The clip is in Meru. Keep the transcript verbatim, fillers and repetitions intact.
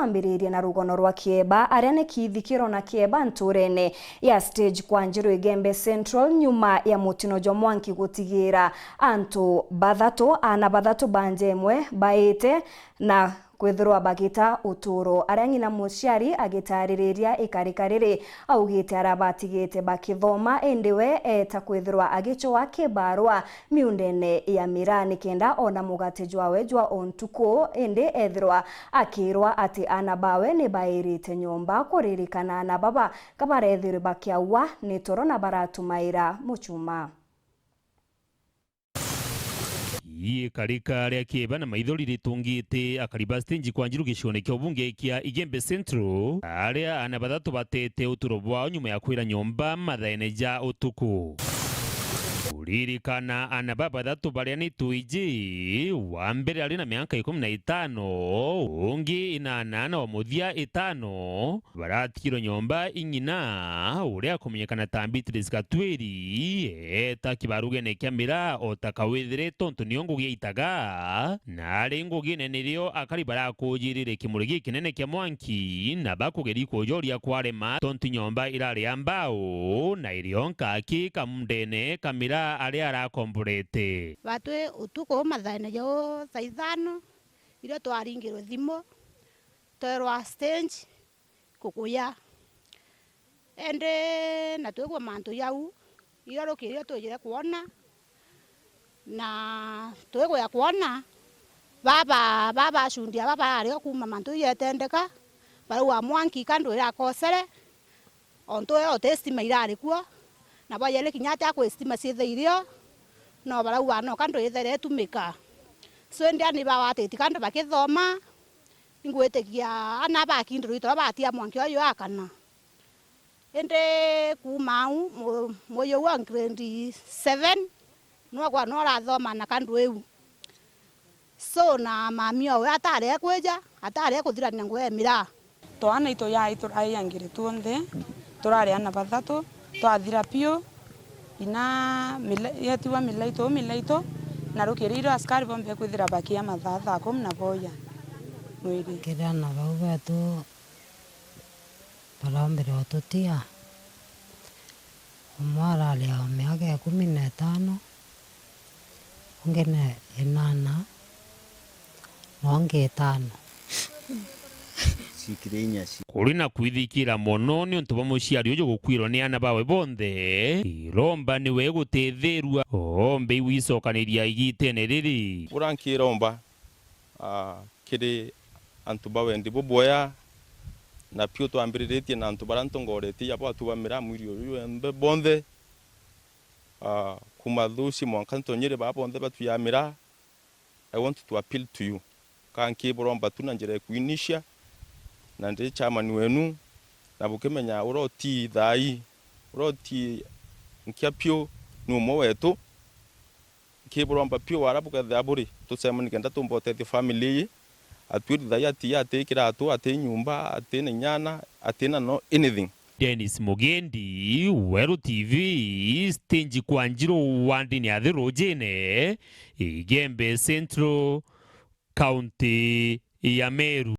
Twambiririe na rugono rwa Kieba, aria ni kithikiro na Kieba nturene ya Stage kwa Njiru Igembe Central, nyuma ya mutino jwa mwanki gutigira antu bathatu, aana bathatu ba njemwe baite na kwithirwa bagita uturo. Aria ng'ina muciari agitaririria ikarika riri, augite aria batigite bakithoma, indi we eeta kwithirwa agicwaa kibarua miundene ya miraa nikenda ona mugate jwawe jwa o ntuku, indi ethirwa akirwa ati aana bawe ni bairite nyomba. Kuririkana aana baba kabarethirwe bakiaua ni toro na baratumaira muchuma. Ikarika ria Kieba na maithori ritungite akari ba Stage kwa Njiru gicione kia ubunge kia Igembe Central, aria aana bathatu batete uturo bwao nyuma ya kwira nyomba mathaene ja utuku. Kuririkana aana ba bathatu baria ni twiji, wa mbere ari na mianka ikumi na itano, ungi inana na wa muthia itano, baratigirwe nyomba i ng'ina, uria akumenyekana ta Beatrice Gatwiri, eeta kibarugene kia miraa o ta kawithire tontu nio ngugi aitaga, na ari ngugine nirio akari barakujirire kimuri gikinene kia mwanki, na bakugeria kujoria kwarema tontu nyomba irari ya mbau, na irio nkaki kamundene ka miraa aria arakomborete. Batwi utuku mathaene jau thaa ithano, irio twaringirwe thimu, twerwa Stage kukuya. Indi na twigua mantu jau, irio rukiri twijire kwona, na twiguya kwona, baba, baba acundia baba barari o kuuma mantu jau jetendeka, barauga mwanki ka ndwirakosere, ontu we uti stima irari kuo, na bwajere kinya atia kwi stima ciithaire o, no barauga no ka ndwithaire itumika. So, indi ani bawatiti ka ndu bakithoma, ingwitikia ana bakindirwe itoro batia mwanki uyu akana. Indi kuuma au, mu-, muyu wa grade seven, nwe kwa nwe urathoma na ka ndwiu. So, na mami owe atari ekwija, atari ekuthirania ngugi ya miraa. Twana itu yai turaiyangire tuonthe, turari ana bathatu, twathira piu, ina mila-, yetiwa milaitu, milaitu, na rukiri irio askari bonthe kwithira bakia mathaa thaa kumi na boya mwiri. Kiri ana bau betu, baraumbire ututia. Umwe arari o miaka ikumi na itano, ungi ni inana, na ungi itano. Cikire inya ci- Kuri na kwithikira mono niuntu bwa muciari uju gukwirwa ni ana bawe bonthe, iromba niwe gutithirua ombe igwicokaniria igitene riri. Bura nkiromba, ah, kiri antu ba wendi bubwea, na piu twambiriritie na antu baria ntongoretie abo atu ba miraa mwiri uyu wembe bonthe, ah, kuuma Thuci mwanka Ntonyiri, baa bonthe batuyaa miraa. I want to appeal to you. Ka nkiburomba tu na njira ya kuinisha, na ndi chairman wenu, na bukimenya uria utii thaai, uria utii nkia piu ni umwe wetu. Nkiburomba piu wara bukethira buri, tucemanie kenda tumba utethia family ii. Atwiri thaai atii, atii kiratu, atii nyumba, atii na inyana, atii na no anything. Dennis Mugendi, Weru T V, Stage kwa Njiru, wandini ya Thirujine, Igembe Central, County ya Meru.